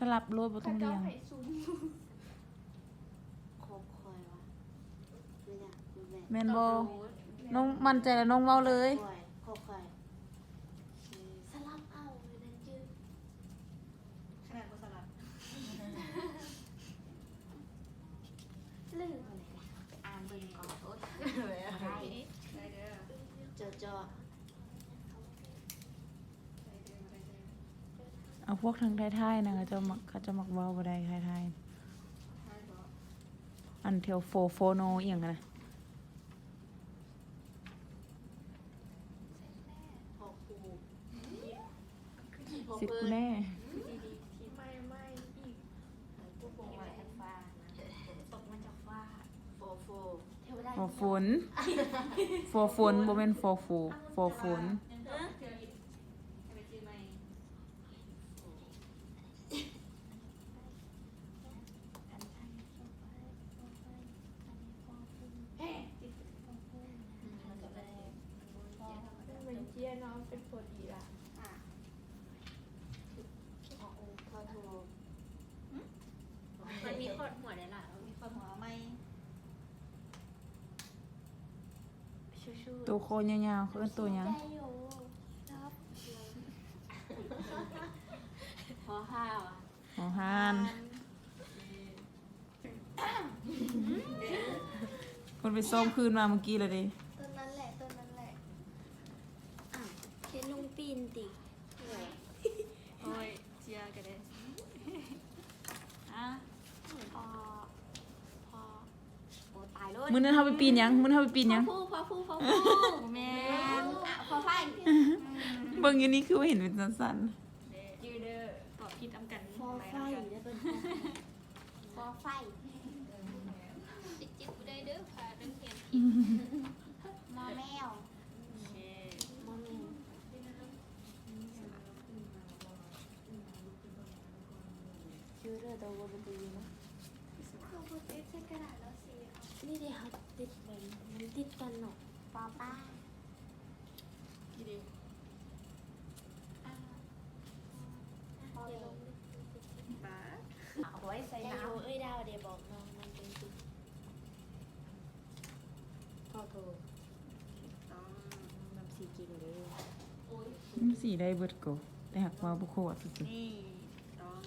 ສະຫຼັບໂລດ ບໍ່ຕ້ອງລຽງ. ຂໍຄອຍວ່າ ແມ່ນຫຍັງ? ແມ່ນບໍ່? ນ້ອງໝັ້ນໃຈແລ້ວ ນ້ອງເວົ້າເລີຍ. ຄອຍ ສະຫຼັບເອົາ ນັ້ນຈື່ ຂະໜາດບໍ່ສະຫຼັບ ລືມ ອ່ານເບິ່ງກ່ອນ. ໂອ້ຍ ໄດ້ເດີ ເຈາະໆ. ເອົາພວກທາງໄທໆນະ ເຂົາເຈົ້າມັກ ເຂົາເຈົ້າມັກເວົ້າບໍ່ໄດ້ໄທໆ. ອັນແຖວໂຟໂຟໂນອີ່ຫຍັງຫັ້ນນະ. ຊິດກູແນ່. ໂຟ ໂຟ ໂຟຝົນ ໂຟຝົນ ບໍ່ແມ່ນ ໂຟ ໂຟ ໂຟຝົນ. ມັນມີຂອດຫົວໄດ້ລະ ມັນມີຂອດຫົວ ເອົາໃໝ່. ໂຕຄໍຍາວໆ ເຂົາເອີ້ນໂຕຫຍັງ? ຫໍຮ່າ ຫໍຮ່ານ. ເພິ່ນໄປຊ້ອມຄືນມາມື້ກີ້ແລ້ວເດ້. ຕົ້ນນັ້ນແຫຼະ ຕົ້ນນັ້ນແຫຼະ. ອ້າວ ເຫັນລຸງປີນຕິ. ໂອ້ຍ ເຈຍກະໄດ້. ອ່ະ ພໍ ພໍ ໂອ້ ຕາຍໂລດ. ມື້ນັ້ນເຮົາໄປປີນຫຍັງ? ມື້ນັ້ນເຮົາໄປປີນຫຍັງ? ພໍພູ ພໍພູ ພໍພູ. ບໍ່ແມ່ນ ພໍໄຟ. ເບິ່ງຢູ່ນີ້ຄືວ່າເຫັນເປັນສັ້ນໆ. ຈື່ເດີ ຕອບຜິດນຳກັນ. ພໍໄຟເດີ ພໍໄຟ. ໄປຈິກບໍ່ໄດ້ເດີ ພານັກຮຽນຜິດ. ມໍແມວ. ໂອເຄ ມໍແມວ. ຈື່ເດີ ໂຕບໍ່ໄດ້ຕີນະ. ນີ້ເດ ເຮົາຕິດໄວ້ ມັນຕິດກັນເນາະ. ປໍປາ. ນີ້ເດ ປາ. ເອົາໄວ້ໃສ່ນ້ຳ. ເອື້ອຍດາວເດ ບອກນ້ອງມັນເປັນຕິດ. ພໍໂທ. ຖືກຕ້ອງ. ນຳສີກິນເດ. ມັນສີໄດ້ເບິດກໍ ແຕ່ຫາກວ່າບໍ່ຂອດຊື່ໆ. ນີ້ ຖືກຕ້ອງ.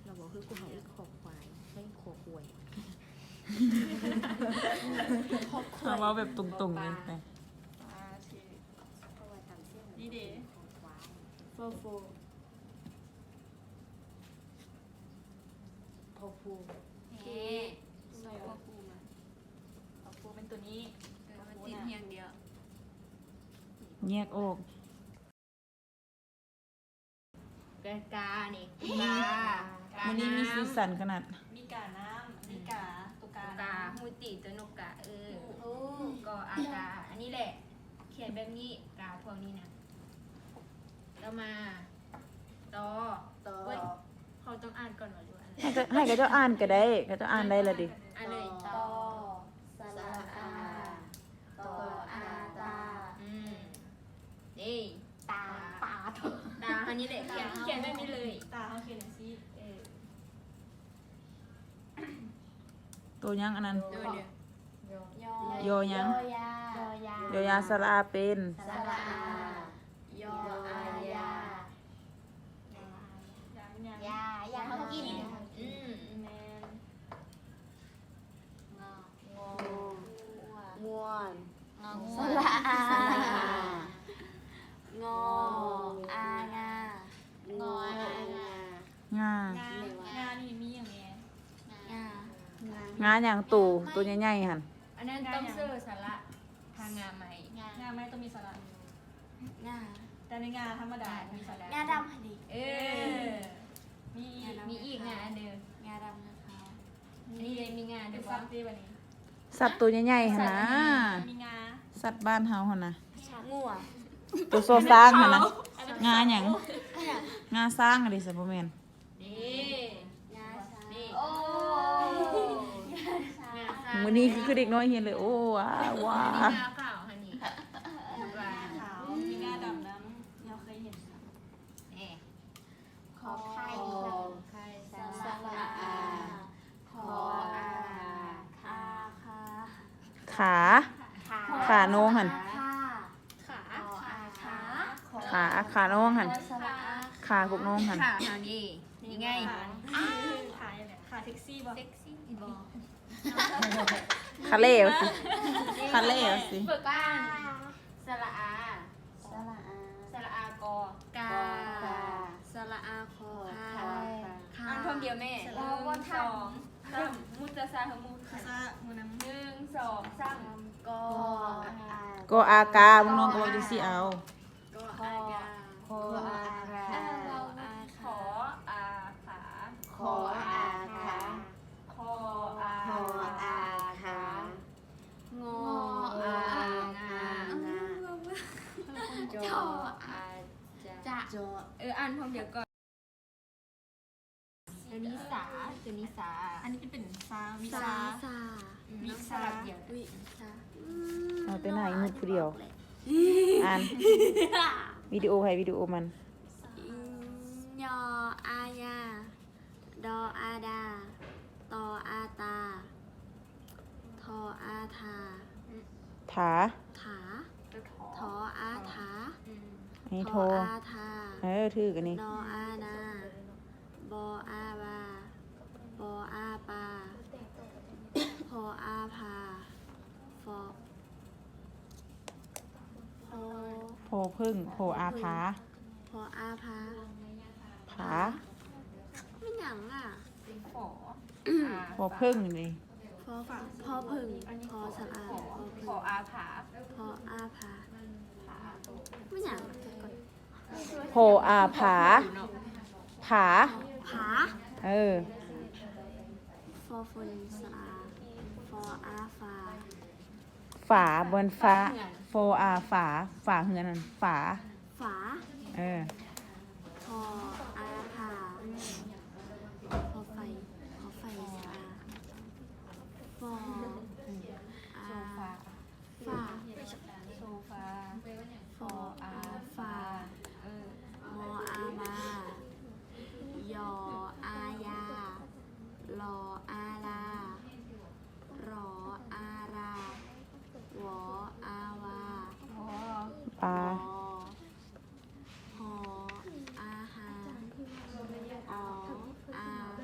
ລາວບອກຄືກູເຮົາອີກ ຄໍຄວາຍ ໃຊ້ຄໍຄວາຍ. ເຮົາເວົ້າແບບຕົງໆເລີຍ. ອ່າ ຊື່ ນີ້ເດ ຄໍຄວາຍ. ໂຟໂຟ. ພໍພູ. ເອ ຊອຍພໍພູມາ. ພໍພູແມ່ນໂຕນີ້. ເອີ ມັນຕິດຮຽງດຽວ. ແຍກອອກ. ກາ ການີ້ ກາ ກາ. ມື້ນີ້ມີສີສັນຂະໜາດ. ມີການ້ຳ ມີກາ ໂຕກາ ກາ ຮູ້ຕິ ໂຕນົກກາ. ເອີ ກໍອາກາ. ອັນນີ້ແຫຼະ ຂຽນແບບນີ້ ກາພວກນີ້ນະ. ຕໍ່ມາ ຕໍ ຕໍ. ເຮົາຕ້ອງອ່ານກ່ອນບໍ່ ຫຼືວ່າ ໃຫ້ເຂົາ ໃຫ້ເຂົາເຈົ້າອ່ານກໍໄດ້ ເຂົາເຈົ້າອ່ານໄດ້ລະເດ. ອ່ານເລີຍ. ຕໍ ສະຫຼະອາ ຕໍ ອາ ຕາ. ອືມ ເດ ຕາ ຕາ ຕາ. ເຮົານີ້ແຫຼະ ຂຽນ ຂຽນແບບນີ້ເລີຍ. ຕາເຮົາຂຽນຈັ່ງຊີ້. ເອີ ໂຕຫຍັງອັນນັ້ນ? ໂຕ ຍ ຢໍຫຍັງ? ຢໍຢາ ຢໍຢາ ສະຫຼະອາເປັນ ສະຫຼະອາ ຢໍອາ ຢາ ຢາ ຢາ ຢາເຮົາກິນ. ອືມ ແມ່ນ. ງໍ ງໍ ງ່ວນ ສະຫຼະອາ ສະຫຼະອາ ງໍ ອາ ງາ ງໍ ອາ ງາ ງາ ງາ ງາ ງາ ນີ້ມີຫຍັງແດ່? ງາ ງາຫຍັງ? ໂຕ ໂຕໃຫຍ່ໆຫັ້ນ. ອັນນັ້ນຕ້ອງເສີມສະຫຼະ ຖ້າງາໄມ້ ງາໄມ້ຕ້ອງມີສະຫຼະ. ງາ ແຕ່ໃນງາທຳມະດາ ງາ ບໍ່ມີສະຫຼະ ງາດຳຫັ້ນເດ. ເອີ ມີອີກ ມີອີກງາອັນໜຶ່ງ ງາດຳ ງາຂາວ. ອັນນີ້ເດ ມີງາເດ ເປັນສັດເດບັດນີ້. ສັດໂຕໃຫຍ່ໆຫັ້ນນະ ສັດອັນໃຫຍ່ໆ ມີງາ ສັດບ້ານເຮົາຫັ້ນນະ ງວ ໂຕຊໍຊ້າງຫັ້ນນະ. ງາຫຍັງ? ງາຊ້າງຫັ້ນເດ ຊະ ບໍ່ແມ່ນ. ນີ້ ງາຊ້າງ ນີ້ ໂອ້ ງາຊ້າງ ງາຊ້າງ. ມື້ນີ້ຄືເດັກນ້ອຍຮຽນເລີຍ ໂອ້ ວ້າ ວ້າ ໜ້າຂາວຫັ້ນນີ້ ຂາວ ມີໜ້າດຳນຳ ຍັງເຄີຍເຫັນ ແນ່ ຂໍໄຂ່ ຂໍໄຂ່ ສະຫຼະອາ ຂໍອາ ອາ ຄາ ຂາ ຂານ້ອງຫັ້ນ ຂາ ຂາ ຂາ ຂານ້ອງຫັ້ນ ສະຫຼະອາ ຂາພວກນ້ອງຫັ້ນ ຂາເຮົານີ້ ນີ້ໄງ ຂາ ຂາເຊັກຊີບໍ່? ເຊັກຊີບໍ່? ຄາເລ່ວ່າຊິ ຄາເລ່ວ່າຊິ ປາ ສະຫຼະອາ ສະຫຼະອາ ສະຫຼະອາ ກໍ ກາ ສະຫຼະອາ ຂໍ ຄາ ຄາ ອ່ານພ້ອມດຽວແມ່ ໜຶ່ງ ສອງ ສາມ ມຸດຕະຊາ ໝູ ຕະຊາ ໝູນຳ ໜຶ່ງ ສອງ ສາມ ກໍ ກໍ ອາ ກາ ພວກນ້ອງກໍເວົ້າຈັ່ງຊີ້ເອົາ ກໍ ອາ ກາ ຂໍ ອາ ຄາ ຂໍ ອາ ຄາ ຂໍ ອາ ຄາ ຂໍ ອາ ຄາ ງໍ ອາ ງາ ຈໍ ອາ ຈະ ເອີ ອ່ານພ້ອມດຽວກ່ອນ ໂຕນີ້ ສາ ໂຕນີ້ ສາ ອັນນີ້ຈະເປັນ ຊາ ວິຊາ ຊາ ອືມ ວິຊາ ສະຫຼັບດຽວ ວິຊາ ເອົາແຕ່ໜ້າອີ່ມຸດຜູ້ດຽວ ອ່ານ ວິດີໂອໃຜ ວິດີໂອມັນ ຍໍ ອາ ຍາ ດໍ ອາ ດາ ຕໍ ອາ ຕາ ທໍ ອາ ທາ ຖາ ຖາ ຖໍ ອາ ຖາ ອືມ ອັນນີ້ ຖໍ ຖໍ ອາ ທາ ເອີ ຖືກອັນນີ້ ນໍ ອາ ນາ ບໍ ອາ ບາ ປໍ ອາ ປາ ພໍ ອາ ພາ ຟໍ ພໍ ພໍເຜິ້ງ ພໍ ອາ ພາ ພໍ ອາ ພາ ພາ ແມ່ນຫຍັງອະ? ພໍ ອາ ພໍເຜິ້ງນີ້ ພໍ ພໍເຜິ້ງ ພໍສະຫຼະອາ ພໍເຜິ້ງ ພໍ ອາ ພາ ພໍ ອາ ພາ ແມ່ນຫຍັງ? ພໍ ອາ ພາ ພາ ພາ ເອີ ຟໍ ຝົນ ສະຫຼະອາ ຟໍ ອາ ຟາ ຝາ ບໍ່ແມ່ນຟ້າ ຝາເຮືອນ ຟໍ ອາ ຝາ ຝາເຮືອນຫັ້ນ ຝາ ຝາ ເອີ ພໍ ອາ ພາ ພໍ ໄຟ ພໍ ໄຟ ສະຫຼະອາ ຝໍ ອາ ໂຊຟາ ຝາ ໂຊຟາ ຝໍ ອາ ຝາ ເອີ ມໍ ອາ ມາ ຢໍ ອາ ຢາ ຫຼໍ ອາ ຫຼາ ຣໍ ອາ ຣາ ວໍ ອາ ວາ ວໍ ປາ ວໍ ຫໍ ອາ ຫາ ອໍ ອາ ອາ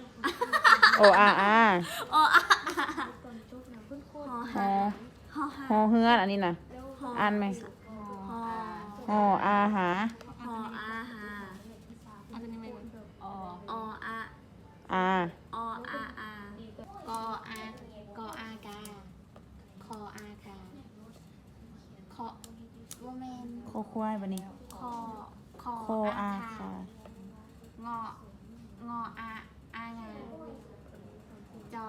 ອໍ ອາ ອາ ອໍ ອາ ອາ ຫໍ ຫາ ຫໍ ຫາ ຫໍເຮືອນ ອັນນີ້ນະ ຫໍ ອ່ານໃໝ່ ຫໍ ຫໍ ອາ ຫາ ຫໍ ອາ ຫາ ອັນນີ້ແມ່ນ ອໍ ອໍ ອາ ອາ ອໍ ອາ ອາ ກໍ ອາ ກໍ ອາ ກາ ຂໍ ອາ ກາ ຂໍ ບໍ່ແມ່ນ ຄໍຄວາຍ ບາດນີ້ ຂໍ ຂໍ ຂໍ ອາ ອາ ຄາ ຄາ ງໍ ງໍ ອາ ອາ ງາ ຈໍ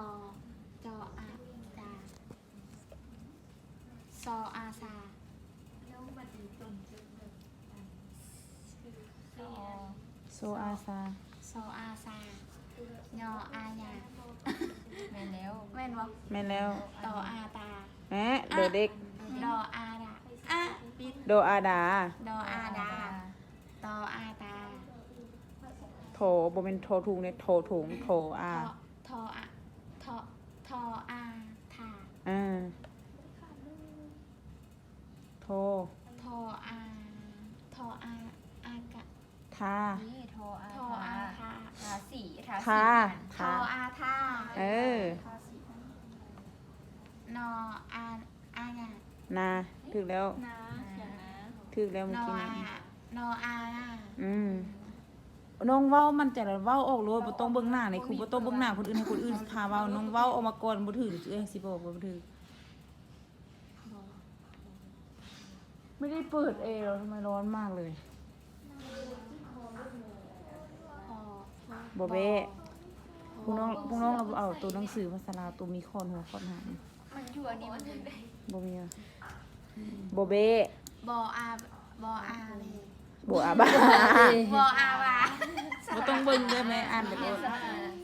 ຈໍ ອາ ຈາ ຊໍ ອາ ຊາ ຊໍ ໂຊ ອາ ຊາ ຊໍ ອາ ຊາ ຍໍ ອາ ຍາ ແມ່ນແລ້ວ ແມ່ນບໍ່? ແມ່ນແລ້ວ ຕໍ ອາ ຕາ ແໝ ໂດເດັກ ດໍ ອາ ດາ ອະ ປິດ ດໍ ອາ ດາ ດໍ ອາ ດາ ຕໍ ອາ ຕາ ທໍ ບໍ່ແມ່ນທໍຖຸງເດ້ ທໍຖົງ ທໍ ອາ ທໍ ທໍ ອາ ທໍ ທໍ ອາ ທາ ອາ ທໍ ທໍ ອາ ທໍ ອາ ອາ ກະ ທາ ນີ້ ທໍ ອາ ທາ ທາສີ ທາສີ ທາ ທໍ ອາ ທາ ເອີ ທາສີ ນໍ ອາ ອາ ຍາ ນາ ຖືກແລ້ວ ນາ ຂຽນນາ ຖືກແລ້ວເມື່ອກີ້ນີ້ ນໍ ອາ ນໍ ອາ ອືມ ນ້ອງເວົ້າໝັ້ນໃຈແລ້ວ ເວົ້າອອກໂລດ ບໍ່ຕ້ອງເບິ່ງໜ້າໃນຄູ ບໍ່ຕ້ອງເບິ່ງໜ້າຄົນອື່ນ ໃຫ້ຄົນອື່ນພາເວົ້າ ນ້ອງເວົ້າອອກມາກ່ອນ ບໍ່ຖືກ ເອື້ອຍຊິບອກວ່າບໍ່ຖືກ. ไม่ได้เปิดแอร์เหรอ ทำไมร้อนมากเลย บอเบ้ พวกน้อง พวกน้องเราเอาตัวหนังสือภาษาลาว ตัวมีขอนหัวขอนหาง มันอยู่อันนี้มันอยู่ บ่มีอะ บอเบ้ บออา บออา บออาบา บออาบา บ่ต้องเบิ่งเด้อ แม่อ่านไปโลด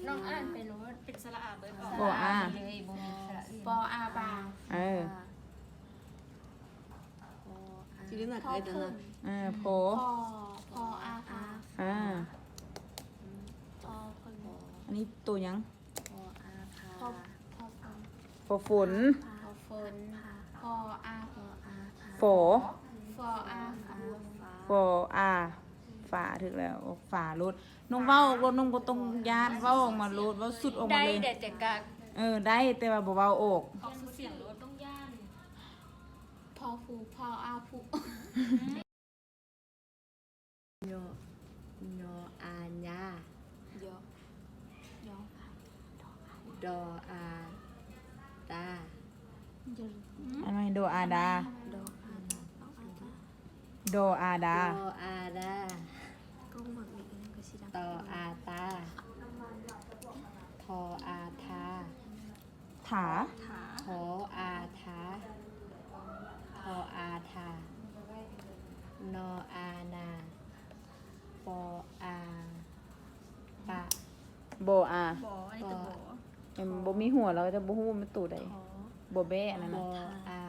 น้องอ่านไปโลด เป็นสระอาเบิด บออา เลย บ่มีสระอื่น ປອອາປາ ເອີ ຊິເປັນໜ້າເກີດນະ ເອີ ພໍ ພໍ ພໍອາພາ ເອີ ພໍ ພໍ ອັນນີ້ໂຕຫຍັງ? ພໍອາພາ ພໍ ພໍຝົນ ພໍຝົນ ພໍອາ ພໍອາພາ ຝອ ຝອອາ ຝອອາ ຝາ ຖືກແລ້ວ ຝາໂລດ ນ້ອງເວົ້າອອກໂລດ ນ້ອງບໍ່ຕ້ອງຢ້ານ ເວົ້າອອກມາໂລດ ເວົ້າສຸດອອກມາເລີຍ ໄດ້ແຕ່ກະ ເອີ ໄດ້ ແຕ່ວ່າບໍ່ເວົ້າອອກ ອອກສຽງໂລດ ຕ້ອງຢ້ານ ພໍຜູ ພໍອາຜູ ຍໍ ຍໍອາຍາ ຍໍ ຍໍ ດໍອາຕາ ອັນໃໝ່ ດໍອາດາ ດໍອາດາ ດໍອາດາ ຕໍອາຕາ ທໍອາທາ ຖາ ຖໍອາຖາ ຖໍອາຖາ ນໍອານາ ປໍອາປາ ບໍອາ ບໍ ອັນນີ້ຕົວບໍ ເຫັນບໍ່ມີຫົວ ແລ້ວຈະບໍ່ຮູ້ວ່າມັນໂຕໃດ ພໍ ບໍແບ້ ອັນນັ້ນນະ ບໍອາ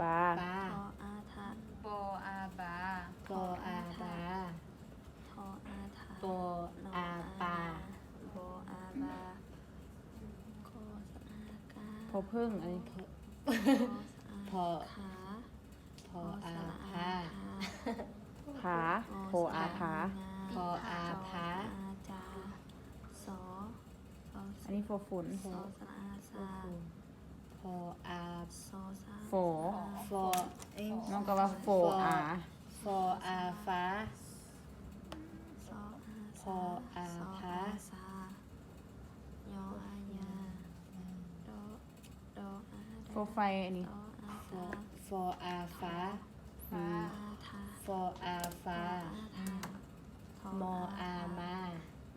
ບາ ບາ ປໍອາບາ ປໍອາບາ ຖໍອາຖາ ປໍອາປາ ນອອານາ ບໍອາບາ ພໍເພິ່ງ ອັນນີ້ ພໍ ພໍອາ ຜາ ຜາ ພໍອາຜາ ຜໍອາຜາ ອັນນີ້ ພໍຝົນ ສອສະອາສາ ພໍອາ ຝໍ ເອີ ນ້ອງກໍວ່າ ຝໍອາ ຝໍອາຟາ ສອອາ ສອອາ ສອອາ ສາ ຍໍອາຍາ ດອ ດອອາ ພໍໄຟ ອັນນີ້ ຕອອາ ຕາ ຝໍອາຟາ ອືມ ອາທາ ຝໍອາຟາ ອາທາ ອືມ ມໍອາມາ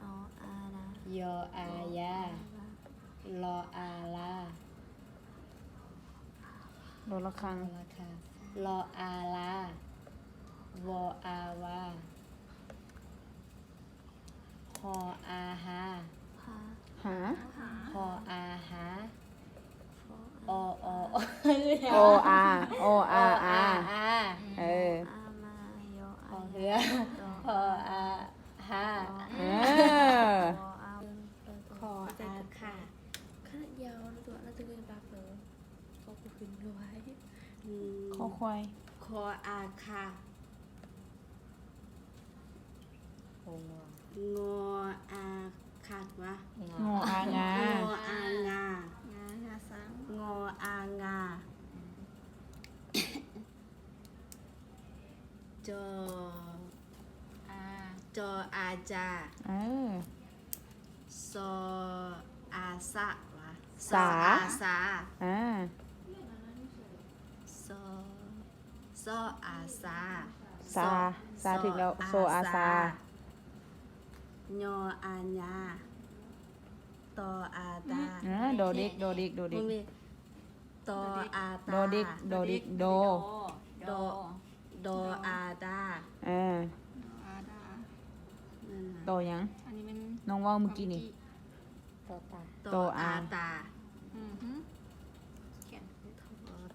ນໍອານາ ຢໍອາຢາ ລໍອາລາ ລໍລະຄັງ ລໍລະຄັງ ລໍອາລາ ວໍອາວາ ຫໍອາຫາ ຫາ ຫາ ຫໍອາຫາ ອໍ ອໍ ອໍອາ ອໍອາອາ ເອີ ອາມາ ຢໍອາ ຢໍເຮືອ ຫໍອາຫາ ເອີ ຂໍອາ ຂໍອາຄາ ຂະໜາດຍາວແລ້ວຕົວະ ແລ້ວຕົວະກໍຍັງປາກເປີ ຂໍຂວາຍ ຂໍຄວາຍ ຂໍອາຄາ ໂອ້ ງໍ ງໍອາຄັດວະ ງໍອາງາ ງໍອາງາ ງາ ງາຊ້າງ ງໍອາງາ ຈໍອາ ຈໍອາຈາ ເອີ ຊໍອາຊະວະ ສາ ຊໍອາສາ ອ່າ ຊໍ ຊໍອາສາ ສາ ສາ ສາ ຖືກແລ້ວ ຊໍອາສາ ຊໍອາສາ ຍໍອາຍາ ຕໍອາຕາ ອ່າ ດໍເດັກ ດໍເດັກ ດໍເດັກ ບໍ່ແມ່ນ ຕໍອາຕາ ດໍເດັກ ດໍເດັກ ດໍ ດໍ ດໍອາຕາ ເອີ ອໍອາດາ ນັ້ນນະ ຕໍຫຍັງ? ອັນນີ້ແມ່ນ ນ້ອງເວົ້າມື້ກີ້ນີ້ ຕໍຕາ ຕໍອາຕາ ອືຮຶ ຂຽນ ທໍ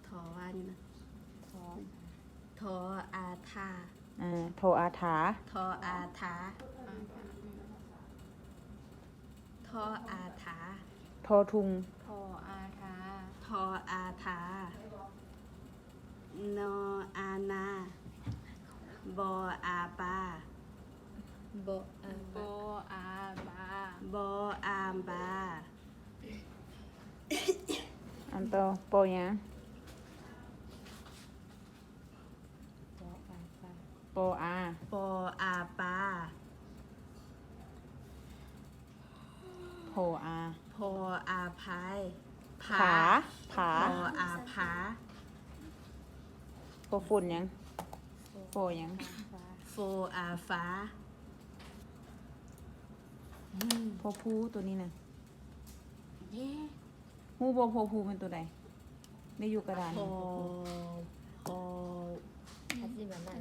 ທໍວ່ານີ້ນະ ທໍ ທໍອາທາ ອ່າ ທໍອາຖາ ທໍອາຖາ ອາຖາ ອືມ ທໍອາຖາ ທໍທຸງ ທໍອາທາ ທໍອາຖາ ນໍອານາ ບໍອາປາ ບໍອາ ບໍອາບາ ບໍອາບາ ອັນຕໍ່ ປໍຫຍັງ? ປໍອາ ປໍອາປາ ພໍອາ ພໍອາພາຍ ຜາ ຜາ ພໍອາພາ ພໍຝົນຫຍັງ? ຟໍຫຍັງ? ຟໍອາຟ້າ ພໍພູ ໂຕນີ້ນະ ເຢ້ ຮູ້ບໍ່ ພໍພູແມ່ນໂຕໃດ? ໄດ້ຢູ່ກະດານ ພໍ ພໍ ອາຊີບານາ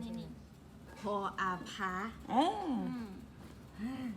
ພໍອາພາ ເອີ ອືມ